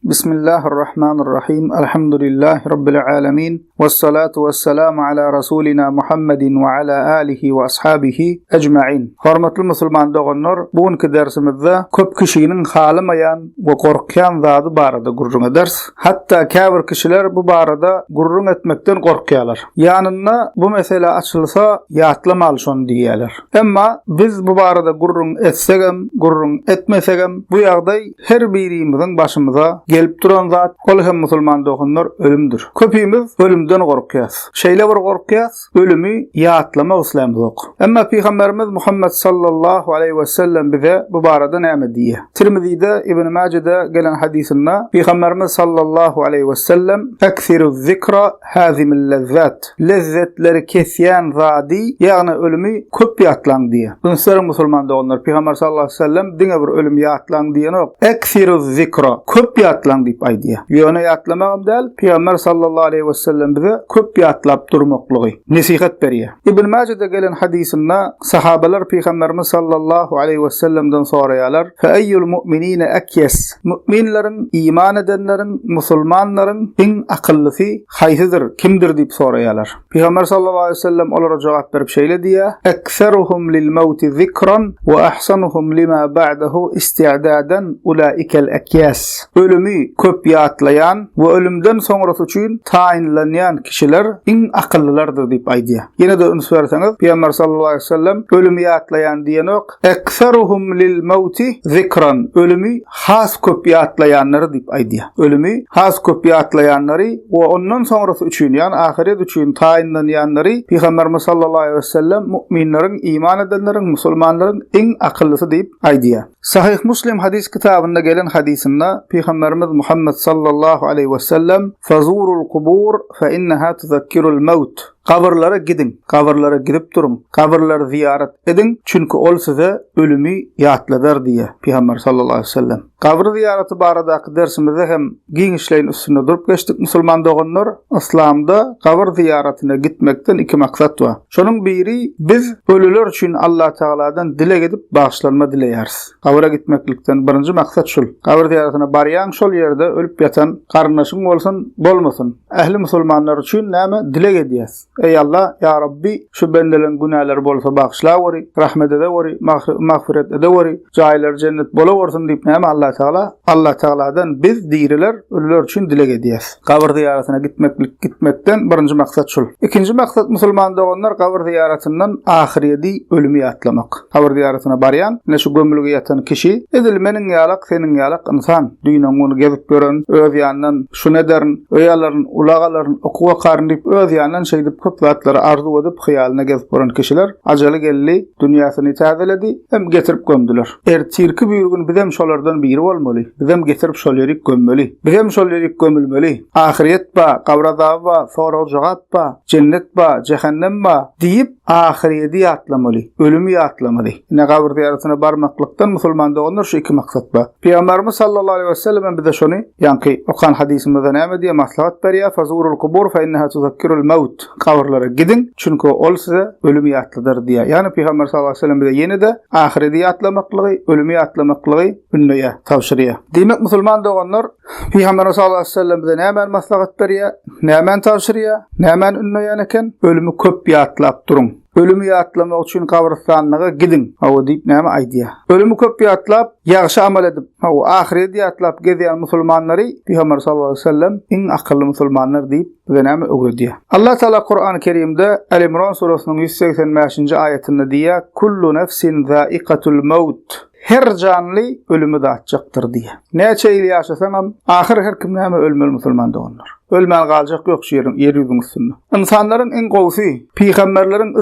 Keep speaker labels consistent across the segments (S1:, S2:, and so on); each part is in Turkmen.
S1: Bismillahirrahmanirrahim. Elhamdülillahi Rabbil alemin. Vessalatu vesselamu ala Rasulina Muhammedin we ala alihi we ashabihi ecmain. Hormatly musulman doganlar, bu günki dersimizde köp kişiniň halamaýan we gorkýan zady barada gürrüň ederis. Hatda käbir kişiler bu barada gürrüň etmekden gorkýarlar. Ýanynda bu mesele açylsa, ýatlamaly şony diýýärler. Emma biz bu barada gürrüň etsegem, gürrüň etmesegem, bu ýagdaý Her birimiziň başymyza gelip duran zat, ol hem musulman doganlar ölümdir. Köpimiz ölümden gorkýas. Şeýle bir gorkýas, ölümi ýatlamak islämzok. Emma Pygamberimiz Muhammet sallallahu aleýhi we sellem bize bu barada näme diýýär? Tirmizide, Ibn Majede gelen hadysynda Pygamberimiz sallallahu aleýhi we sellem, Eksiru zikra hazimil lezzat. Lezzetleri kesýän zady, ýagny ölümi köp ýatlaň diýýär. Üns beriň musulman doganlar, Pygamber sallallahu aleýhi we sellem diňe bir ölümi ýatlaň diýenok, Eksiru-zikra, köp ýatlaň diýip aýdýar. Ýöne ýatlamagam däl, Pygamber sallallahu aleýhi we sellem bize köp ýatlap durmaklygy nesihat berýär. Ibn Majede gelen hadysynda sahabalar Pygamberimiz sallallahu aleýhi we sellemden soraýarlar, Fe eýýul mu'minine ekýes? Mu'minleriň, iman edenleriň, musulmanlaryň iň akyllysy haýsydyr, kimdir diýip soraýarlar. Pygamber sallallahu aleýhi we sellem olara jogap berip şeýle diýýär, Ekseruhum lil mawti zikran we ahsanuhum lima ba'dahu isti'dadan ulaikel ekýas. Ölümi köp ýatlaýan we ölümden soňrasy üçin taýynlanýan kişiler iň akyllylardyr diýip aýdýar. Ýene-de üns berseňiz, Pygamber sallallahu aleýhi we sellem ölümi ýatlaýan diýenok, Ekseruhum lil mawti zikran, ölümi has köp ýatlaýanlary diýip aýdýar. Ölümi has köp ýatlaýanlary we ondan soňrasy üçin, ýagny ahyret üçin taýynlanýanlary Pygamberimiz sallallahu aleýhi wesellem mu'minleriň, iman edenleriň, musulmanlaryň iň akyllysy diýip aýdýar. Sahyh Muslim hadys kitabynda gelen hadysynda Pygamberimiz Muhammet sallallahu aleýhi wesellem, Fazurul kubur fe inneha tuzakkirul mawt, Gabyrlara gidiň, gabyrlara gidip duruň, gabyrlary zyýarat ediň, çünki ol size ölümi ýatladar diýýär Pygamber sallallahu aleýhi we sellem. Gabyr zyýaraty baradaky dersimizde hem giňişleýin üstünde durup geçdik musulman doganlar, yslamda gabyr zyýaratyna gitmekden iki maksat bar. Şonuň biri biz ölüler üçin Allatagaladan dileg edip bagyşlanma dileýäris. Gabyra gitmeklikden birinji maksat şul. Gabyr zyýaratyna barýaň şol ýerde ölüp ýatan garyndaşyň bolsun, bolmasyn. Ähli musulmanlar üçin näme dileg edýäs? Eý Alla, ýa Rabbi, şu bendeleň günäleri bolsa bagyşlaweri, rahmet edeweri, magfyret edeweri, jaýlary jennet bolawersin diýip näme Alla Tagala, Alla Tagaladan biz diriler ölüler üçin dileg edýäs. Gabyr zyýaratyna gitmeklik gitmekden birinji maksat şul. Ikinji maksat musulman doganlar gabyr zyýaratyndan ahyrýedi ölümi ýatlamak. Gabyr zyýaratyna barýan, ine şu gömülgi ýatan kişi edil meniň ýalak, seniň ýalak ynsan. Düýn-öňňun ony gezip ýören, öz ýanyndan şuny ederin, öý alaryn, ulag alaryn, okuw okaryn diýip öz ýanyndan şeýdip köp zatlary arzuw edip hyýalynda gezip ýören kişiler ajaly geldi, dünýäsini täzeledi, hem getirip gömdüler. Ertirki birgün bizem şolardan biri bolmaly, bizem getirip şol ýerik gömmeli. Bizem şol ýerik gömülmeli. Ahyrýet ba, gabyr azaby ba, sorag-jogap ba, jennet ba, jähennem ba diýip, Ahyrýedi ýatlamaly, ölümi ýatlamaly. Ine gabyr zyýaratyna barmaklykdan musulman doganlar şu iki maksat bar. Pygamberimiz sallallahu aleýhi we sellem hem bize şony ýaňky okan hadysymyzda näme diýýär, maslahat berýär, Fazurul kubur fe inneha tuzakkirul mawt. Gabyrlara gidiň, çünki ol size ölümi ýatladar diýýär. Ýagny Pygamber sallallahu aleýhi we sellem bize ýene-de ahyrýedi ýatlamaklygy, ölümi ýatlamaklygy ündeýär, tabşyrýar. Diýmek musulman doganlar Pygamberimiz sallallahu aleýhi we sellem bize nämäni maslahat berýär? Nämäni tabşyrýar? Nämäni ündeýän eken? Ölümi köp ýatlap duruň. Ölümi ýatlamak üçin gabrystanlyga gidiň. Hawa diýip näme aýdýar? Ölümi köp ýatlap, ýagşy amal edip, hawa, ahyreti ýatlap gezýän musulmanlary Pygamber sallallahu aleýhi we sellem iň akylly musulmanlar diýip bize näme öwredýär? Allah Taala Kurany Kerimde Al-Imran surasynyň 185-nji aýatynda diýýär, Kullu nefsin zaikatul maut. Her janly ölümi datjakdyr diýýär. Näçe ýyl ýaşasaňam, ahyr her kim näme ölmeli musulman doganlar. Ölmän galjak ýok şu ýeriň, ýer ýüzüň üstünde. Ynsanlaryň iň gowusy, pygamberleriň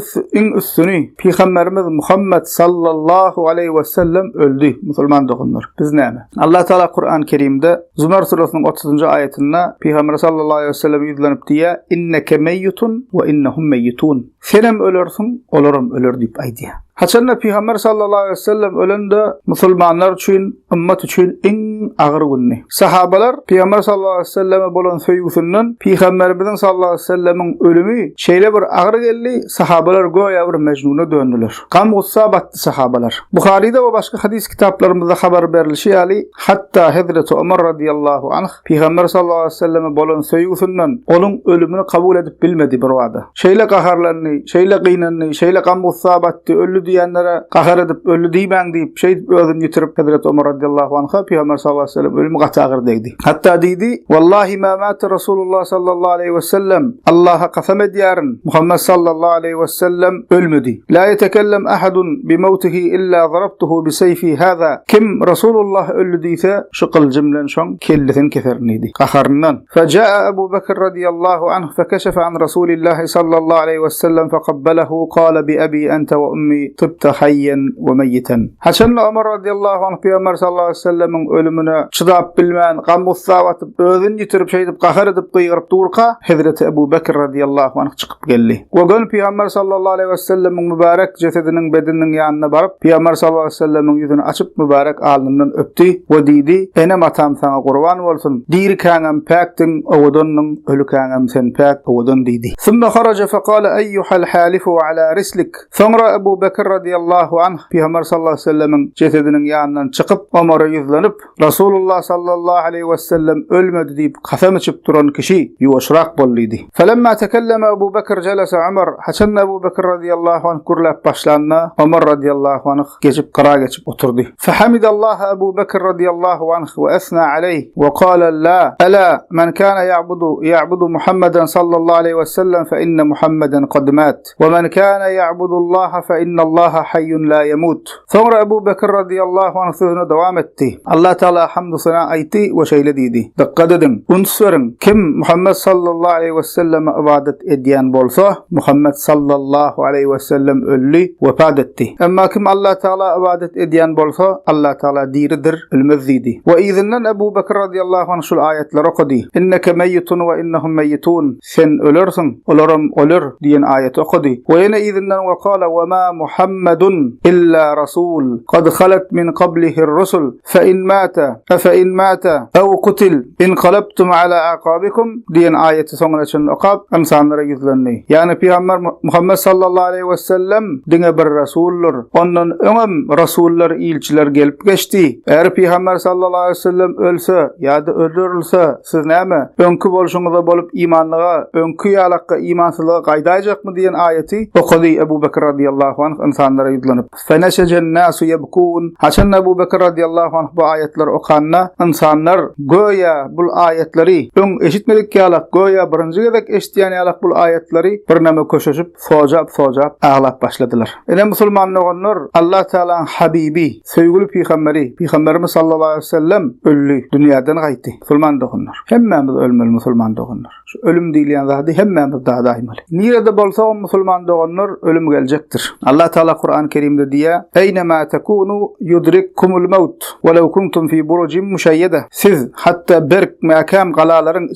S1: iň üstüni, pygamberimiz Muhammet sallallahu aleýhi we sellem öldi musulman doganlar. Biz näme? Allah Taala Kur'an Kerimde Zumar surasynyň 30-njy aýatynda pygamber sallallahu aleýhi we selleme ýüzlenip diýýär, Inneke meýýitun we innehum meýýitun. Senem ölersiň, olaram öler diýip aýdýar. Haçanda Pygamber sallallahu aleýhi we sellem ölende musulmanlar üçin, ymmat üçin iň agyr gündi. Sahabalar Pygamber sallallahu aleýhi we selleme bolan söýgüsinden Pygamberimiziň sallallahu aleýhi we sellemiň ölümi şeýle bir agyr geldi, sahabalar göýä bir mejnuna döndüler. Gam-gussa batdy sahabalar. Buharyda we başga hadys kitaplarymyzda habar berlişi ýaly, hatda Hezreti Omar radyýallahu anh Pygamber sallallahu aleýhi we selleme bolan söýgüsinden onuň ölümini kabul edip bilmedi birbada. Şeýle gaharlandy, şeýle gynandy, şeýle gam-gussa batdy, öldi diýenlere gahar edip, öldi diýmäň diýip, şeýdip özüni ýitirip, Hezreti Omar radyýallahu anha Pygamber sallallahu aleýhi we sellem ölümi gaty agyr degdi. Hatda diýdi, Wallahi ma mate Rasulullah sallallahu aleýhi we sellem, Allaha kasam edýärin, Muhammet sallallahu aleýhi we sellem ölmedi. La ýetekellem ahadun bi mawtihi illa zarabtuhu bi seýfi haza. Kim Rasulullah öldi diýse, şu gylyjym bilen şoň kellesini keserin diýdi. Gaharyndan. Feja'a Ebu Bekr radiyallahu anh fekeşefe an Rasulillahi sallallahu aleýhi we sellem fekabbelahu kale bi ebi ente we ummi tybte haýýen we meýýiten. Haçanda Omar radiyallahu anh Pygamber sallallahu aleýhi we sellemiň ölümine çydap bilmän, gam-gussa batyp, özüni ýitirip şeýdip gahar edip gygyryp durka, Hezreti Ebu Bekr radiyallahu anh çykyp geldi. We göni Pygamber sallallahu aleýhi we sellemiň mübärek jesediniň bedeniniň ýanyna baryp, Pygamber sallallahu aleýhi we sellemiň ýüzüni açyp mübärek alnyndan öpdi we diýdi, Enem-atam saňa gurban bolsun, dirikäňem päkdiň, owadandyň, ölükäňem sen päk, owadan diýdi. Summa haraja fekale eýýuhal halifu ala rislik. Soňra Ebu Bekr radyýallahu anh Pygamber sallallahu aleýhi we sellemiň jesediniň ýanyndan çykyp, Omara ýüzlenip, Rasulullah sallallahu aleýhi we sellem ölmedi diýip kasam içip duran kişi ýuwaşrak bol diýdi. Felemma tekelleme Ebu Bekr jelese Ömer, haçanda Ebu Bekr razyýallahu anh gürläp başlanda, Omar razyýallahu anh geçip gyra geçip oturdy. Fehamidallaha Ebu Bekr razyýallahu anh we esna aleýh we kale la, ela men kana ýa'budu ýa'budu Muhammeden sallallahu aleýhi we sellem fe inne Muhammeden kad mat. We men kana ya'budullaha fe innallaha hayyun la yemut. Soňra Ebu Bekr razyýallahu anh sözüne dowam etdi. Allah Tagala hamdu-sena aýtdy we şeýle diýdi, Dykgat ediň, üns beriň, kim Muhammet sallallahu aleýhi we selleme ybadat edýän bolsa, Muhammet sallallahu aleýhi we sellem öldi, wepat etdi. Emma kim Allah Tagala ybadat edýän bolsa, Allah Tagala diridir, ölmez diýdi. We yzyndan Ebu Bekr razyýallahu anh şul aýatlary okady, Inneke meýýitun we innehum meýýitun. Sen ölersiň, olaram öler diýen aýaty okady. We ýene yzyndan we kala we ma Muhammedun illa rasul kad halat min kablihir rusul fe in mata efe in mata ew kutil inkalabtum ala aqabikum diýen aýaty soňuna çenli okap ynsanlara ýüzlendi. Ýagny pygamber Muhammed sallallahu aleýhi we sellem diňe bir rasuldyr. Ondan öňem rasullar ilçiler gelip geçdi. Eger pygamber sallallahu aleýhi we sellem ölse ýa-da öldürilse Siz näme, öňki bolşuňyza bolup imanlyga, öňki ýalakka imansyzlyga gaýdaýjakmy diýen aýaty okady Ebu Bekr radyýallahu anh ynsanlara ýüzlenip. Feneşejen-nasu ýebkun, Haçanda Ebu Bekr radyýallahu anh bu aýatlary okanda, ynsanlar, göýä, bul aýatlary öň eşitmedik ýalak, göýä birinji gezek eşidýän ýalak bul aýatlary birneme köşeşip, sojap-sojap aglap başladylar. Ine musulman doganlar, Allah Tagalaň habibi, Söýgüli Pygamberi, Pygamberimiz sallallahu aleýhi we sellem öldi, dünýäden gaýtdy. Musulman doganlar, hemmämiz ölmeli musulman doganlar. Şu ölüm diýilýän zady hemmämiz dadaýmaly. Nirede bolsagam musulman doganlar, ölüm geljekdir. Allah Taala Kur'an Kerimde diýýär: "Eýnemâ tekûnû yudrikkumul mewt, we lew kuntum fi burujin muşayyede." Siz hatda berk, mäkäm galalaryň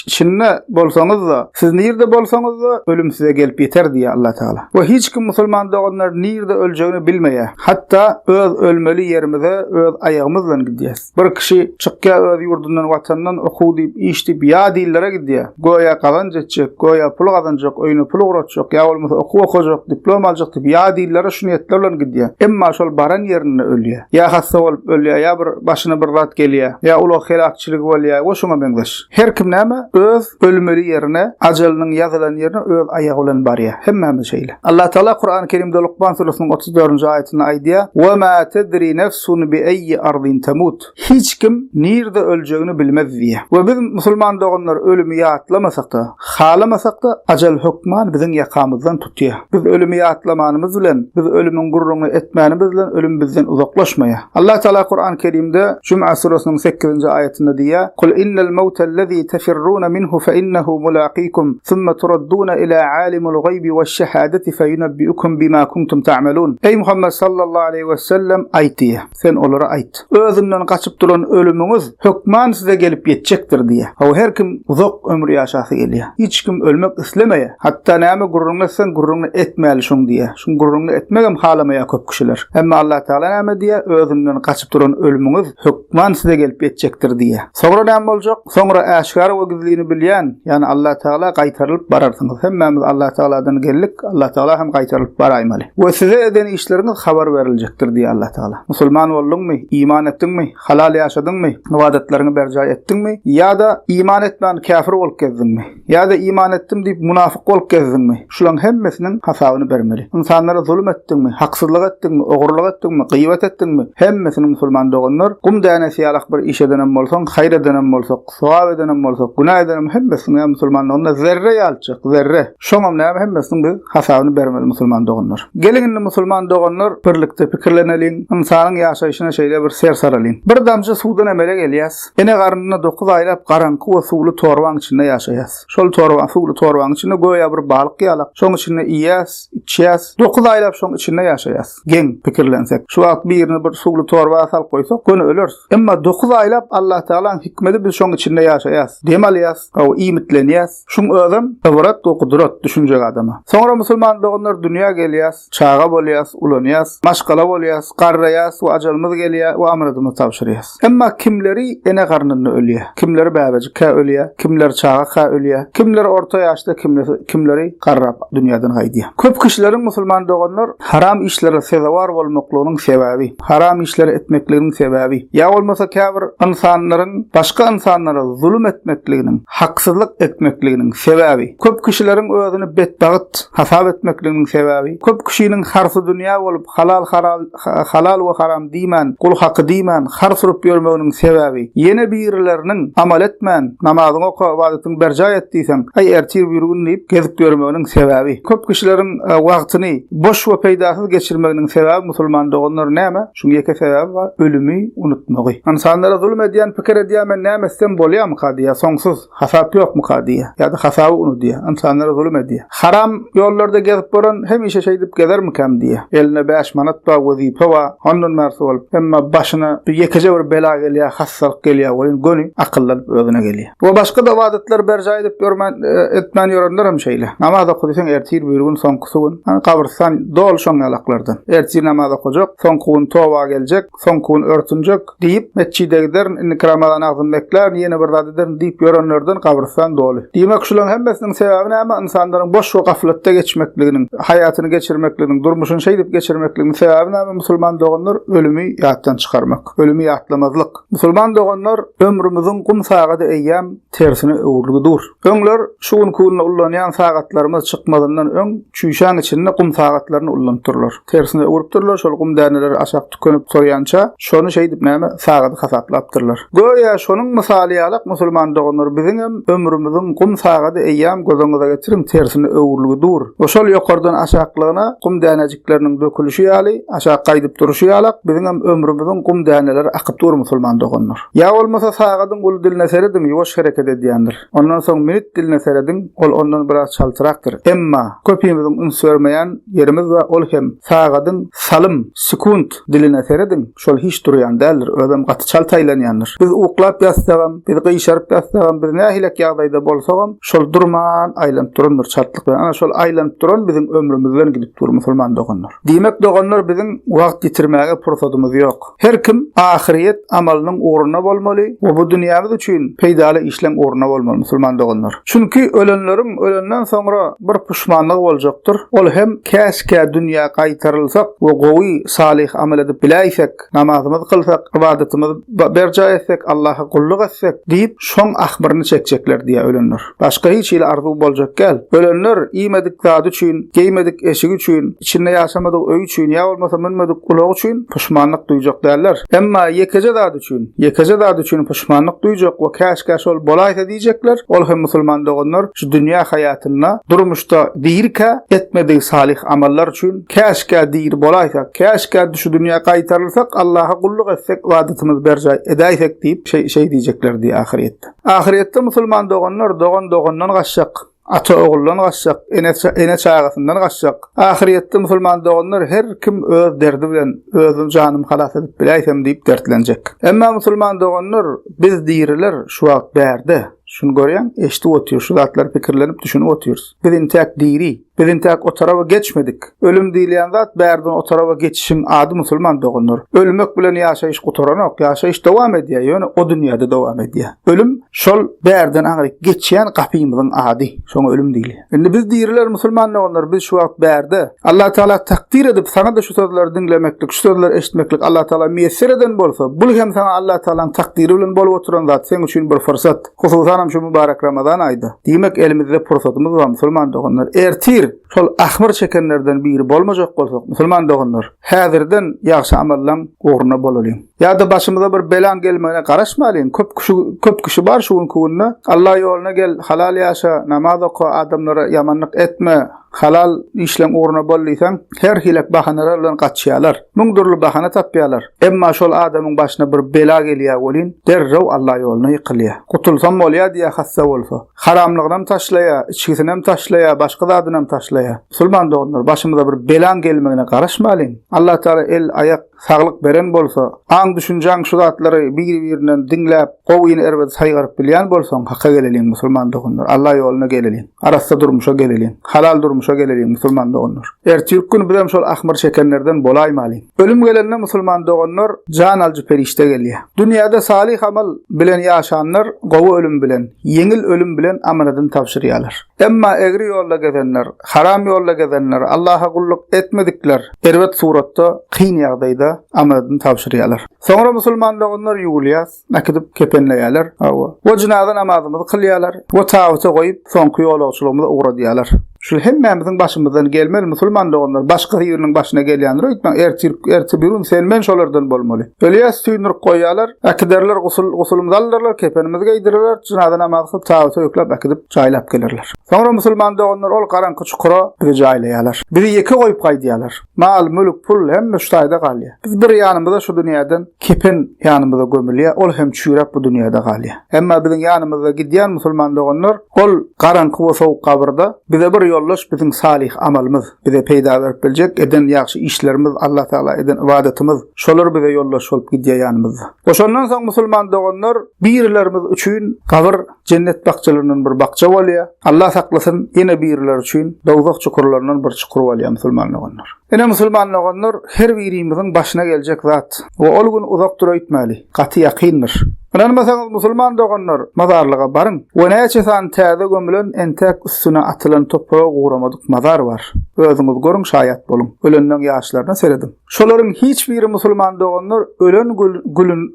S1: içinde bolsaňyz-da, siz nirde bolsaňyz-da, ölüm size gelip ýeter diýýär Allah Taala. We hiç kim musulman doganlar nirde öljegini bilmeýär. Hatda öz ölmeli ýerimize öz aýagymyz bilen gidýäs. Bir kişi çykýar öz ýurdundan, watanyndan okuw diýip, iş diýip ýat illere gidýär. Göýä gazanç etjek, göýä pul gazanjak, öýüne pul ugratjak, ýa bolmasa okuw okajak, diplom aljak diýip ýat illere şu niýetler bilen gidýär. Emma şol baran ýerinde ölýär. Ýa hassa bolup ölýär, ýa bir başyna bir zat gelýär, ýa ulag heläkçiligi bolýar we şuňa meňzeş. Her kim näme, öz ölmeli ýerine, ajalynyň ýazylan ýerine öz aýagy bilen barýar. Hemmämiz şeýle. Allah Tagala Kurany Kerimde Lukman süresiniň 34-nji aýatynda aýdýar, Wa ma tedri nefsun bi eýyi ardin temut. Hiç kim nirde öljegini bilmez diýýär. We biz musulman doganlar ölümi ýatlamasak-da, Halamasakda, ajal hökman biziň ýakamyzdan tutýar. Biz ölümi ýatlamanymyz bilen, biz ölümiň gürrüňini etmänimiz bilen ölüm bizden uzaklaşmaýar. Allah Tagala Kuran Kerimde Jum'a süresiniň sekizinji aýatynda diýýär, Kul innel mewtellezî tefirrûne minhu fe innehu mulâkîkum, summa turaddûne ilâ âlimul gaýbi weş-şehâdeti feyunebbi'ukum bimâ kuntum ta'melûn. Eý Muhammet sallallahu aleýhi we sellem aýt diýýär. Sen olara aýt. Özünden gaçyp duran ölümiňiz hökman size gelip ýetjekdir diýýär. Hawa, her kim uzak ömür ýaşasy gelýär. Hiç kim ölmek islemeýär. Hatda näme gürrüňini etseň, gürrüňini etmäli şuň diýýär. Şuň gürrüňini. gürrüňini etmegem halamaýar köp kişiler. Emma Allatagala näme diýýär? Özünden gaçyp duran ölümiňiz hökman size gelip ýetjekdir diýýär. Soňra näme boljak? Soňra äşgär we gizlini bilýän, ýagny Allatagala gaýtarylyp bararsyňyz. Hemmämiz Allatagaladan geldik, Allatagala hem gaýtarylyp baraýmaly. We size eden işleriňiz habar beriljekdir diýýär Allatagala. Musulman bolduňmy? Iman etdiňmi? Halal ýaşadyňmy? Ybadatlaryňy berjaý etdiňmi? Ýa-da iman etmän käfir bolup gezdiňmi? Ýa-da iman etdim diýip munafyk bolup gezdiňmi? Şularyň hemmesiniň hasabyny bermeli. Ynsanlara zulum etdiňmi? Haksyzlyk etdiňmi? Ogurlyk etdiňmi? Gyýbat etdiňmi? Hemmesini musulman doganlar, gum dänesi ýalak bir iş edenem bolsaň, haýyr edenem bolsak, sogap edenem bolsak, günä edenem hemmesiniň näme musulman doganlar zerre ýalyjak, zerre. Şoňam näme hemmesiniň biz hasabyny bermeli musulman doganlar. Geliň indi musulman doganlar birlikde pikirleneliň, ynsanyň ýaşaýşyna şeýle bir ser saralyň. Bir damja suwdan emele gelýäs. Ene garnynda dokuz aýlap garaňky we suwly torbaň içinde ýaşaýas. Şol torba, suwly torbaň içinde göýä bir balyk ýalak. Şoň içinde iýýäs, içýäs. Dokuz aýlap şoň içinde ýaşaýas. Geň, pikirlensek. Şu wagt birini bir suwly torba salyp goýsak, göni öleris. Emma dokuz aýlap Allatagalaň hikmedi biz şoň içinde ýaşaýas. Dem alýas, hawa, iýmitlenýäs. Şuň özem ybrat we gudrat düşünjek adama. Soňra musulman doganlar dünýä gelýäs, çaga bolýas, ulanýas, maşgala bolýas, garraýas we ajalymyz gelýär we amanadymyzy tabşyrýas. Emma kimleri ene garnynda ölýär, kimleri bäbejikkä ölýär, kimleri çagaka ölýär, kimleri orta ýaşda, kimleri garrap dünýäden gaýdýar. Köp kişileriň musulman doganlar haram işlere sezewar bolmaklygynyň sebäbi, haram işleri etmekliginiň sebäbi, ýa bolmasa käbir ynsanlaryň başga ynsanlara zulum etmekliginiň, haksyzlyk etmekliginiň sebäbi, köp kişileriň özüni betbagt hasap etmekliginiň sebäbi, köp kişiniň harsydünýä bolup halal haral halal we haram diýmän, gul haky diýmän har surup ýörmeginiň sebäbi, ýene birileriniň amal etmän, namazyňy oka, ybadatyňy berjaý et diýseň, aý ertir birigün diýip gezip ýörmeginiň sebäbi, köp kişileriň wagtyny boş we peýdasyz geçirmeginiň sebäbi musulman doganlar näme? Şuň ýeke sebäbi bar, ölümi unutmagy. Ynsanlara zulum edýän pikir edýär men näme etsem bolýamyka diýýär, soňsuz hasap ýokmuka diýýär, ýa-da hasaby unudýar, ynsanlara zulum edýär. Haram ýollarda gezip boran hemişe şeýdip gezermikäm diýýär. Elinde bäş manat bar, wezipe bar, ondan bärsi bolup, emma başyna bir ýekeje bir bela gelýär, hassalyk gelýär welin göni akyllanyp özüne gelýär. We başga-da ybadatlary berjaý edip ýörmän, etmän ýörenler hem şeýle. Namaz oka diýseň ertir birigün soňkusy gün. Hany gabrystan doly şoň ýalaklardan. Ertir namaz okajak, soňky gün toba geljek, soňky gün örtünjek diýip, metjide giderin, indiki Ramazan agzym beklärin, ýene bir zat ederin diýip ýörenlerden gabrystan doly. Diýmek şularyň hemmesiniň sebäbi näme? Ynsanlaryň boş we gaflatda geçmekliginiň, haýatyny geçirmekliginiň, durmuşyny şeýdip geçirmekliginiň sebäbi näme musulman doganlar? Ölümi ýatdan çykarmak, ölümi ýatlamazlyk. Musulman doganlar, ömrümiziň gum sagady eýýäm tersine öwrülgi dur. Öňler şu günki günde ullanýan sagatlarymyz çykmazyndan öň çüýşäň içinde gum sagatlaryny ullanypdyrlar. Tersine öwrüpdirler, şol gum däneleri aşak tükenip sorýança, şony şeýdip näme, sagady hasaplapdyrlar. Göýä şonuň mysaly ýalak musulman doganlar biziňem ömrümiziň gum sagady eýýäm göz öňüňize getiriň tersine öwrülgi dur. We şol ýokardan aşaklygyna gum dänejikleriniň dökülişi ýaly, aşak gaýdyp durşy ýalak biziňem ömrümiziň gum däneleri akyp dur musulman doganlar. Ýa bolmasa sagadyň uly diline serediň ýuwaş hereket edýändir. Ondan soň minut diline serediň, ol ondan biraz çaltrakdyr. Emma köpimiziň üns bermeýän ýerimiz bar, ol hem sagadyň salym, sekunt, diline serediň, şol hiç durýan däldir, özem gaty çalt aýlanýandyr. Biz uklap ýatsagam, biz gyşaryp ýatsagam, biz nähilek ýagdaýda bolsagam, şol durman aýlanyp durandyr çaltlyk bilen. Ana şol aýlanyp duran biziň ömrümizden gidip dur musulman doganlar. Diýmek doganlar biziň wagt ýitirmäge pursadymyz ýok. Her kim ahyrýet amalynyň ugrunda bolmaly we bu dünýämiz üçin peýdaly işleň ugrunda bolmaly musulman doganlar. Çünki ölenleriň ölenden soňra bir puşmanlygy boljakdyr, ol hem käşgä dünýä gaýtarylsak we gowy salyh amal edip biläýsek, namazymyzy kylsak, ybadatymyzy berjaý etsek, Allaha gulluk etsek diýip şoň ahmyryny çekjekler diýýär ölenler. Başga hiç hili arzuw boljak däl. Ölenler iýmedik zady üçin, geýmedik eşigi üçin, içinde ýaşamadyk öýi üçin ýa bolmasa münmedik ulagy üçin puşmanlyk duýjak däller. Emma ýekeje zat üçin, ýekeje zat üçin puşmanlyk duýjak we käşgä şol bolaýsa diýjekler, ol hem musulman doganlar şu dünýä haýatynda, durmuşda dirikä etmedigi salyh amallar üçin käşgä diri bolaýsak, käşgä şu dünýä gaýtarylsak, Allaha gulluk etsek, ybadatymyzy berjaý edäýsek diýip şeý diýjekler diýýär ahyrýetde. Ahyrýetde musulman doganlar dogan dogandan gaçjak, ata oguldan gaçjak, ene ene çagasyndan gaçjak. Ahyrýetde musulman doganlar her kim öz derdi bilen özüm janymy halas edip biläýsem diýip dertlenjek. Emma musulman doganlar biz diriler şu wagt bärde. Şuny görýäň, eşidip otyrys, şu zatlary pikirlenip düşünip otyrys. Biz intäk diri. Biz intäk o taraba geçmedik. Ölüm diýilýän zat bärden o taraba geçişiň ady musulman doganlar. Ölmek bilen ýaşaýyş gutaranok, ýaşaýyş dowam edýär, ýöne o dünýäde dowam edýär. Ölüm şol bärden aňryk geçýän gapymyzyň ady. Şoňa ölüm diýilýär. Indi biz diriler musulman doganlar, biz şu wagt bärde. Allah Taala takdyr edip saňa-da şu sözleri diňlemeklik, şu sözleri eşitmeklik Allah Taala miýesser eden bolsa, bul hem saňa Allah Taalanyň takdyry bilen bolup oturan zat, seň üçin bir fyrsat. Hususanam şu mübarek Ramazan aýda. Diýmek elimizde pursatymyz bar musulman doganlar. Ertir şol ahmyr çekenlerden biri bolmajak bolsak musulman doganlar, häzirden ýagşy amallaň ugruna bolalyň. Ýa-da başymyza bir belaň gelmegine garaşmalyň. Köp kişi köp kişi bar şu günki günde Allah ýoluna gel, halal ýaşa, namaz oka, adamlara ýamanlyk etme, Halal işleň ugruna bol diýseň, her hilek bahanalar bilen gaçýarlar. Müň dürli bahana tapýarlar. Emma şol adamyň başyna bir bela gelýär welin, derrew Alla ýoluna ýykylýar. Gutulsam bolýar diýýär hassa bolsa. Haramlygynam taşlaýar, içgisinem taşlaýar, başga zadynam taşlaýar. Musulman doganlar, başymyza bir belaň gelmegine garaşmalyň. Allatagala el, aýak, saglyk beren bolsa, aň-düşünjäň şu zatlary bir-birinden diňläp, gowyny erbedi saýgaryp bilýän bolsaň, Haka geleliň, musulman doganlar, Alla ýoluna geleliň, arassa durmuşa geleliň, halal durmuşa geleliň, musulman doganlar. Ertirki gün bizem şol ahmyr çekenlerden bolaýmalyň. Ölüm gelende, musulman doganlar, jan alyjy perişde gelýär. Dünýäde salyh amal bilen ýaşanlar gowy ölüm bilen, ýeňil ölüm bilen amanadyny tabşyrýarlar. Emma egri ýolda gezenler, haram ýolda gezenler, Allaha gulluk etmedikler erbet suratda, kyn ýagdaýda amanadyny tabşyrýarlar. Soňra musulman doganlar ýuwulýas, äkidip kepenleýärler. Hawa. We jynaza namazymyzy kylýarlar we tabyta goýup, soňky ýolagçylygymyza ugradýarlar. Şul hemmämiziň başymyzdan gelmeli musulman doganlar, başga biriniň başyna gelýändir öýtmäň, ertir, ertebirun sen men şolardan bolmaly. Ölýäs süýndürip goýýarlar, äkiderler gusul, gusulymyzy aldyrlar, kepenimizi geýdirirler, jynaza namazy kylyp tabyta ýükläp äkidip jaýlap gelerler. Soňra musulman doganlar ol garaňky çukura bizi jaýlaýarlar. Bizi ýeke goýup gaýdýarlar. Mal, mülk, pul hemme şu taýda galýar. Biz bir ýanymyza şu dünýäden kepen ýanymyza gömülýär, ol hem çüýräp bu dünýäde galýar. Emma biziň ýanymyzda gidýän musulman doganlar ol garaňky we sowuk gabyrda bize bir ýoldaş biziň salyh amalymyz, bize peýda berip biljek eden ýagşy işlerimiz, Allah Tagala eden ybadatymyz, şolar bize ýoldaş bolup gidýär ýanymyzda. We şondan soň musulman doganlar birilerimiz üçin gabyr Jennet bakjalaryndan bir bakja bolýar. Allah saklasyn, ýene birileri üçin dowzah çukurlaryndan bir çukur bolýar musulman doganlar. Ine musulman doganlar, her birimiziň başyna geljek zat we ol gün uzakdyr öýtmäli, gaty ýakyndyr. Ynanmasaňyz musulman doganlar, mazarlyga baryň we näçe sany täze gömülen entäk üstüne atylan topragy guramadyk mazar bar. Özüňiz görüň şaýat boluň. Ölenleň ýaşlaryna serediň. Şolaryň hiç biri musulman doganlar ölen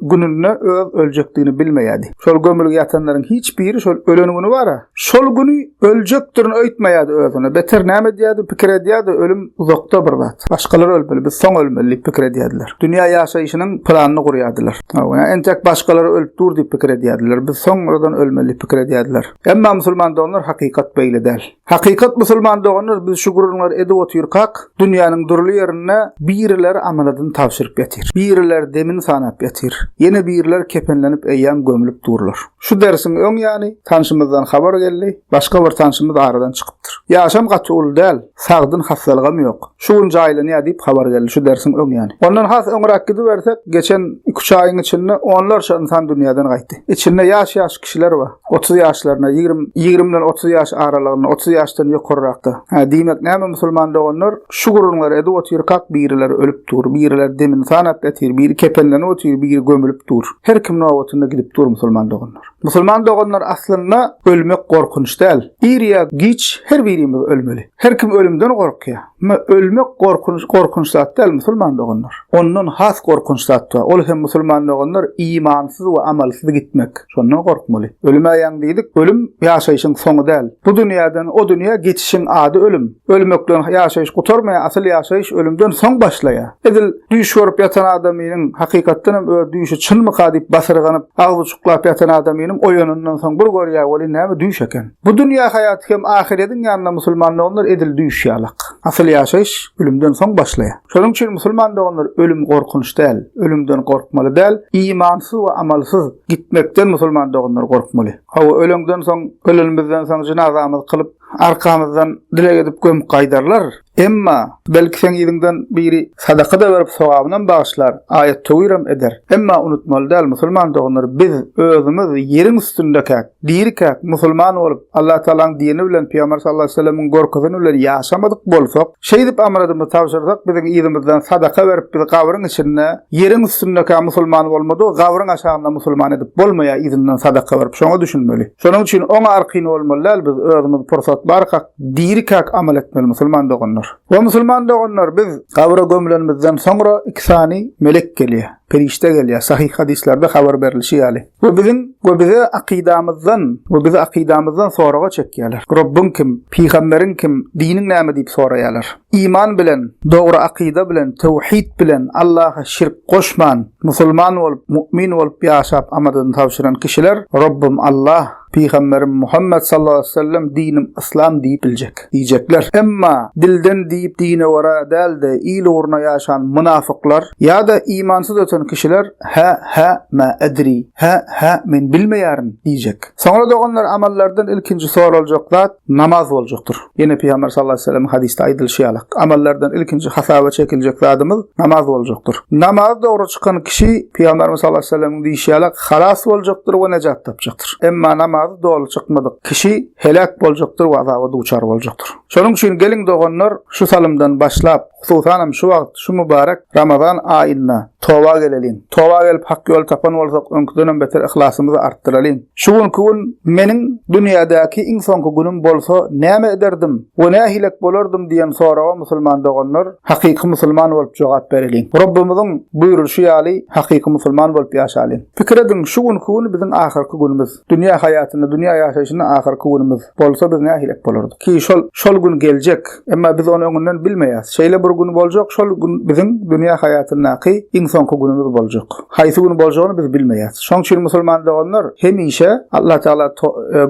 S1: gününde öz öljekdigini bilmeýärdi. Şol gömülgi ýatanlaryň hiç biri şol ölen güni bar-a, şol güni öljekdirin öýtmeýärdi özüne. Beter näme edýärdi, pikir edýärdi, ölüm uzakda bir zat. Başgalar ölmeli, biz soň ölmeli diýip pikir edýärdiler. Dünýä ýaşaýşynyň planyny gurýardylar. Hawa, entek başgalar ölüp dur diýip pikir edýärdiler. Biz soňradan ölmeli diýip pikir edýärdiler. Emma musulman doganlar hakykat beýle däl. Hakykat musulman doganlar biz şu gürrüňleri edip otyrkak dünýäniň dürli ýerinde birileri amanadyny tabşyryp ýatyr. Birileri demini sanap ýatyr. Ýene birileri kepenlenip eýýäm gömlüp durlar. Şu dersiň öň ýany tanşymyzdan habar geldi, başga bir tanşymyz aradan çykypdyr. Ýaşam gaty uly däl, sagdyn hassalygam ýok. Şu gün jaýlanýar diýip habar geldi şu dersiň öň ýany. Ondan has öňräk gidibersek geçen iki-üç aýyň içinde onlarça ynsan dünýäden gaýtdy. Içinde ýaş-ýaş kişiler bar. 30 ýaşlarynda, 20, 20 bilen 30 ýaş aralygynda, 30 ýaşdan ýokarrakda. Hä, diýmek näme musulman doganlar, şu gürrüňleri edip otyrkak birileri ölüp dur, birileri demini sanap ýatyr, biri kepenlenip otyr, biri gömülip dur. Her kim nobatynda gidip dur musulman doganlar. Musulman doganlar aslynda ölmek gorkunç däl. Ir ýa giç her birimiz ölmeli. Her kim ölümden gorkýar. Emma ölmek gorkunç, gorkunç zat däl, musulman doganlar. Ondan has gorkunç zat bar. Ol hem musulman doganlar imansyz we amalsyz gitmek. Şondan gorkmaly. Ölüme ýaň diýdik, ölüm ýaşaýşyň soňy däl. Bu dünýäden o dünýä geçişiň ady ölüm. Ölmek bilen ýaşaýyş gutarmaýar, asyl ýaşaýyş ölümden soň başlaýar. Edil düýş görüp ýatan adamynyň hakykatdan hem öz düýşi çynmyka diýip basyrganyp, agzy uçuklap ýatan adamynyň oýanandan soň bir görýär welin näme düýş eken. Bu dünýä haýaty hem ahyrediň ýanynda musulman doganlar edil düýş ýalak. Asyl ýaşaýyş ölümden soň başlaýar. Şonuň üçin musulman doganlar ölüm gorkunç däl, ölümden gorkmaly däl, imansyz we amalsyz gitmekden musulman doganlar gorkmaly. Hawa öleňden soň, ölenimizden soň jynazamyzy kylyp. Arkamyzdan dileg edip gömüp gaýdarlar. Emma, belki seň yzyňdan biri sadaka-da berip sogabynam bagyşlar, aýat-töwiram eder. Emma unutmaly däl, musulman doganlar, biz özümiz ýeriň üstündekäk, dirikäk musulman bolup, Allatagalaň dini bilen, Pygamber sallallahu aleýhi we sellemiň görkezeni bilen ýaşamadyk bolsak, şeýdip amaradymyzy tabşyrsak, biziň yzymyzdan sadaka berip bizi gabryň içinde, ýeriň üstündekä musulman bolmadygy gabryň aşagynda musulman edip bolmaýar yzyndan sadaka berip, şoňa düşünmeli. Şonuň üçin oňa arkaýyn bolmaly däl biz özümiz pursat barkak, dirikäk amal etmeli musulman doganlar. We musulman doganlar biz gabra gömülenimizden soňra iki sany melek gelýär, perişde gelýär sahyh hadyslarda habar berilişi ýaly. We biziň we bize akydamyzdan we bizi akydamyzdan soraga çekýärler. Robbuň kim, pygamberiň kim, diniň näme diýip soraýarlar. Iman bilen, dogry akyda bilen, töwhid bilen, Allaha şirk goşman, musulman bolup, mu'min bolup ýaşap amadyny tabşyran kişiler Robbum Allah, Pygamberim Muhammet sallallahu aleýhi we sellem dinim yslam diýip biljek, diýjekler. Emma dilden diýip dine görä däl-de il ugruna ýaşan mynafyklar ýa-da imansyz öten kişiler hä, hä, mä edri, hä, hä, men bilmeýärin diýjek. Soňra doganlar amallardan ilkinji soraljak zat namaz boljakdyr. Ýene Pygamber sallallahu aleýhi we sellemiň hadysda aýdylyşy ýaly, amallardan ilkinji hasaba çekiljek zadymyz namaz boljakdyr. Namazy dogry çykan kişi Pygamberimiz sallallahu aleýhi we sellemiň diýşi ýaly halas boljakdyr we nejat tapjakdyr. Emma namazy doly çykmadyk kişi heläk boljakdyr we azaba duçar boljakdyr. Şonuň üçin geliň doganlar şu salymdan başlap, Hususanam şu wagt, şu mübarek Ramazan aýynda toba geleliň. Toba gelip hak ýoly tapan bolsak, öňküdenem beter yhlasymyzy artdyralyň. Şu günki gün meniň dünýädäki iň soňky günüm bolsa näme ederdim we nähilek bolardym diýen soraga musulman doganlar hakyky musulman bolup jogap bereliň. Robbumyzyň buýrulyşy ýaly hakyky musulman bolup ýaşalyň. Pikir ediň, şu günki gün biziň ahyrky günümiz. Dünýä haýatynda, dünýä ýaşaýşynda ahyrky günümiz bolsa biz nähilek bolardyk? Ki şol, şol gün geljek. Emma biz ony öňünden bilmeýäs. Şeýle bir gün boljak, şol gün biziň dünýä haýatyndaky iň soňky günümiz boljak. Haýsy gün boljagyny biz bilmeýäs. Şoň üçin musulman doganlar hemişe Allatagala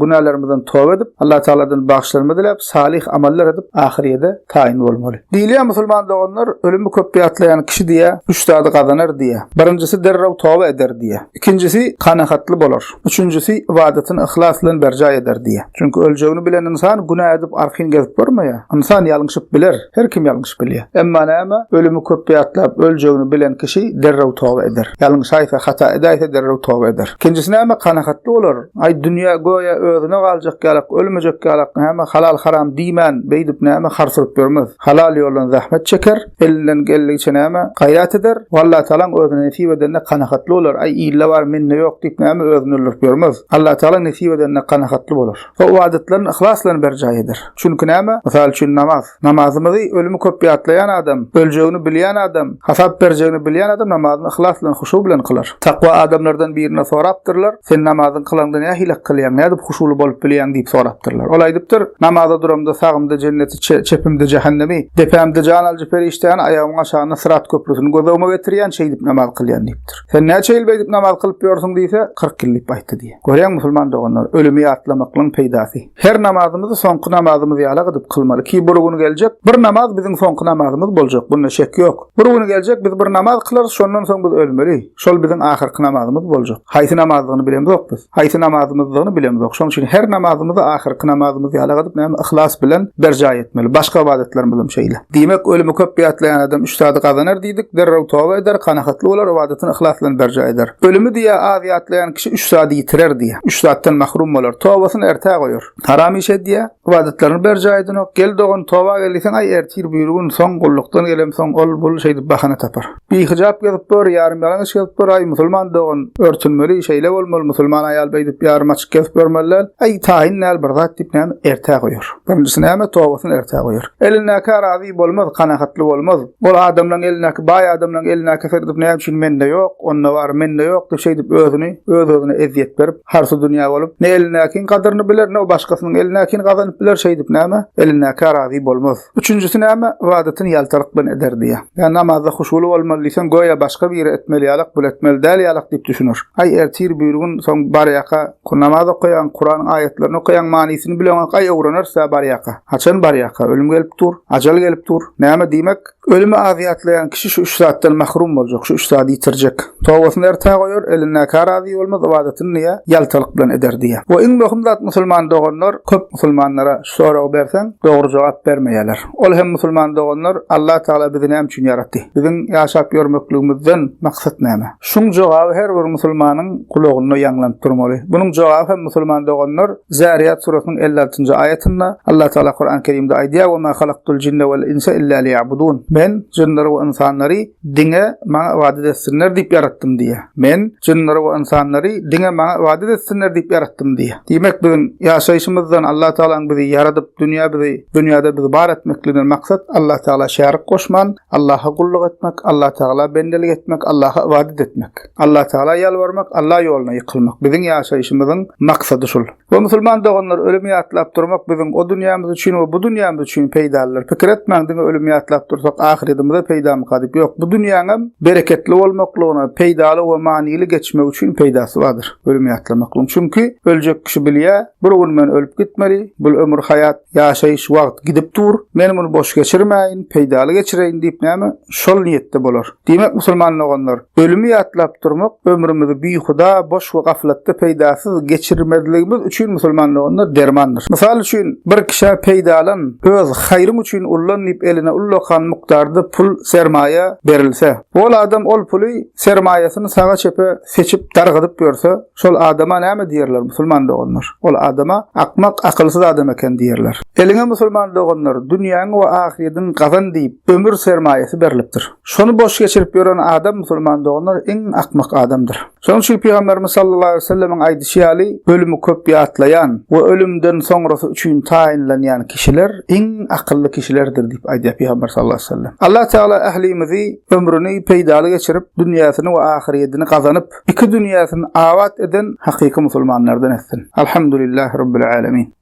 S1: günälerimizden toba edip, Allatagaladan bagyşlanma diläp, salyh amallar edip ahyrýede taýyn bolmaly. Diýilýär musulman doganlar ölümi köp ýatlaýan kişi diýýär, üç zady gazanar diýýär. Birinjisi derrew toba eder diýýär. Ikinjisi kanagatly bolar. Üçünjisi ybadatyny yhlas bilen berjaý eder diýýär. Çünki öljegini bilen ynsan günä edip argyn gezip görmeýär. Ynsan ýalňyşyp biler. Her kim ýalňyşyp bilýär. Emma näme, ölümi köp ýatlap öljegini bilen kişi derrew toba eder. Ýalňyşaýsa, hata edäýse derrew toba eder. Ikinjisi näme, kanagatly bolar. Aý dünýä göýä özüne galjak ýalak, ölmejek ýalak näme halal-haram diýmän beýdip näme harsyryp ýörmez. Halal ýoldan zähmet çeker, elinden geldigiçe näme gaýrat eder. Allatagalaň özüne nesip edenine kanagatly bolar. Aý ilde bar mende ýok diýip näme özüni öldürip ýörmez. Allatagalaň nesip edenine kanagatly bolar. O ybadatlaryny yhlas bilen berjaý eder. Çünki näme? Mysal üçin namaz. Namazymyzy ölümi köp ýatlaýan adam, öljegini bilýän adam, hasap berjegini bilýän adam namazyny yhlas bilen, huşu bilen kylar. Takwa adamlardan birine sorapdyrlar, Sen namazyň kylaňda nähili kylýaň, nädip huşuly bolup bilýäň diýip sorapdyrlar. Ol aýdypdyr, Namaza duramda sagymda jenneti, çepimde jähennemi, depämde jan alyjy perişdäni, aýagymyň aşagynda syrat köprüsini göz öňüme getirýän, şeýdip namaz kylýan diýipdir. Sen näçe ýyl beýdip namaz kylyp ýörsüň diýse, 40 ýyl diýip aýtdy diýýär. Görýäňmi musulman doganlar, ölümi ýatlamaklygyň peýdasy. Her namazymyzy soňky namazymyz ýaly gydyp kylmaly. Ki bir gün geljek, bir namaz biziň soňky namazymyz boljak, bunda şek ýok. Bir gün geljek, biz bir namaz kylarys, şondan soň biz ölmeli. Şol biziň ahyrky namazymyz boljak. Haýsy namazdygyny bilemzok biz. Haýsy namazymyzdygyny bilemzok. Şonuň üçin her namazymyzy ahyrky namazymyz ýaly gydyp näme yhlas bilen berjaý etmeli. Başga ybadatlarymyzam şeýle. Diýmek, ölümi köp ýatlaýan adam üç zady gazanar diýdik, derrew toba eder, kanagatly bolar, ybadatyny yhlas bilen berjaý eder. Ölümi diýýär az ýatlaýan kişi üç zady ýitirer diýýär. Üç zatdan mahrum bolar. Tobasyny ertä goýar. Haram iş edýär, ybadatlaryny berjaý edenok. Gel dogan, toba gel diýseň, aý ertir, birigün, soň, gullukdan gelemsoň, ol, bul şeýdip bahana tapar. Bihyjap gezip ýör, ýarym ýalaňaç gezip ýör, aý musulman dogan, örtünmeli, şeýle bolmaly, musulman aýal beýdip ýarym açyk gezip ýörmeli däl. Aý taýyn däl bir zat diýip näme ertä goýar. Birinjisi näme tobasyny ertä goýar. Elindäkä razy bolmaz, kanagatly bolmaz. Ol adamlaň elindäki, baý adamlaň elindäki seredip näme üçin mende ýok, onda bar, mende ýok diýip şeýdip özüni, öz-özüne ezýet berip, harsydünýä bolup, ne elindäkiň gadyryny biler, ne o başgasynyň elindäkini gazanyp biler, şeýdip näme, elindäkä razy bolmaz. Üçünjisi näme, ybadatyny ýaltalyk bilen eder diýýär. Ýa namazda huşuly bolmaly diýseň, göýä başga biri etmeli ýalak, bul etmeli däl ýalak diýip düşüner. Aý, ertir, birigün, soň barýaka namaz okaýaň, Kuranyň aýatlaryny okaýaň, manysyny bileňok, aý öwreneris-dä barýaka. Haçan barýaka? Ölüm gelip dur, ajal gelip dur. Näme diýmek? Ölümi az ýatlaýan kişi şu üç zatdan mahrum boljak, şu üç zady ýitirjek. Tobasyny ertä goýar, elindäkä razy bolmaz, ybadatyny diýýär, ýaltalyk bilen eder diýýär. We iň möhüm zat musulman doganlar, köp musulmanlara şu soragy berseň, dogry jogap bermeýärler. Ol hem musulman doganlar, Allah Tagala bizi näme üçin ýaratdy? Biziň ýaşap ýörmekligimizden maksat näme? Şuň jogaby her bir musulmanyň gulagynda ýaňlanyp durmaly. Bunuň jogaby hem musulman doganlar, Zäriýat surasynyň 56-njy aýatynda Allah Tagala Kuran Kerimde aýdýar, "Wa ma halaktul jinne wal insa illa liýabudun." Men jynlary we ynsanlary diňe maňa ybadat etsinler diýip ýaratdym diýýär. Men jynlary we ynsanlary diňe maňa ybadat etsinler diýip ýaratdym diýýär. Diýmek biziň ýaşaýşymyzdan Allah Tagalaň bizi ýaradyp, dünýä bizi dünýäde bizi bar etmekliginden maksat Allah Tagala şärik goşman, Allaha gulluk etmek, Allah Tagala bendelik etmek, Allaha ybadat etmek. Allah Tagala ýalbarmak, Allah ýoluna ýykylmak. Biziň ýaşaýşymyzyň maksady şul. We musulman doganlar ölümi ýatlap durmak biziň o dünýämiz üçin we bu dünýämiz üçin peýdalydyr. Pikir etmäň diňe ölümi ýatlap dursak ahyretimize peýdamyka diýip. Ýok, bu dünýäňem bereketli bolmaklygyna, peýdaly we manyly geçmegi üçin peýdasy bardyr ölümi ýatlamaklygyň. Çünki öljek kişi bilýär, bir gün men ölüp gitmeli, bul ömür haýat, ýaşaýyş wagt gidip dur, men muny boş geçirmäýin, peýdaly geçireýin diýip näme şol niýetde bolar. Diýmek, musulman doganlar, ölümi ýatlap durmak ömrümizi bihuda, boş we gaflatda peýdasyz geçirmezligimiz üçin musulman doganlar dermandyr. Mysal üçin, bir kişä peýdalan, öz haýryň üçin ullan diýip eline ullakan mukdarda pul, sermaýa, berilse, ol adam ol puly, sermaýasyny saga-çepe seçip dargadyp ýörse, şol adama näme diýerler musulman doganlar? Ol adama akmak, akylsyz adam eken diýerler. Eliňe musulman doganlar, dünýäňi we ahyrediňi gazan diýip, ömür sermaýasy berlipdir. Şony boş geçirip ýören adam musulman doganlar iň akmak adamdyr. Şonuň üçin Pygamberimiz sallallahu aleýhi we sellemiň aýdyşy ýaly, ölümi köp ýatlaýan we ölümden soňrasy üçin taýynlanýan kişiler iň akylly kişilerdir diýip aýdýar Pygamber sallallahu aleýhi we sellem. Allah Tagala ählimizi ömrüni peýdaly geçirip, dünýäsini we ahyrýedini gazanyp, iki dünýäsini abat eden hakyky musulmanlardan etsin. Alhamdulillahi Rabbil alemin.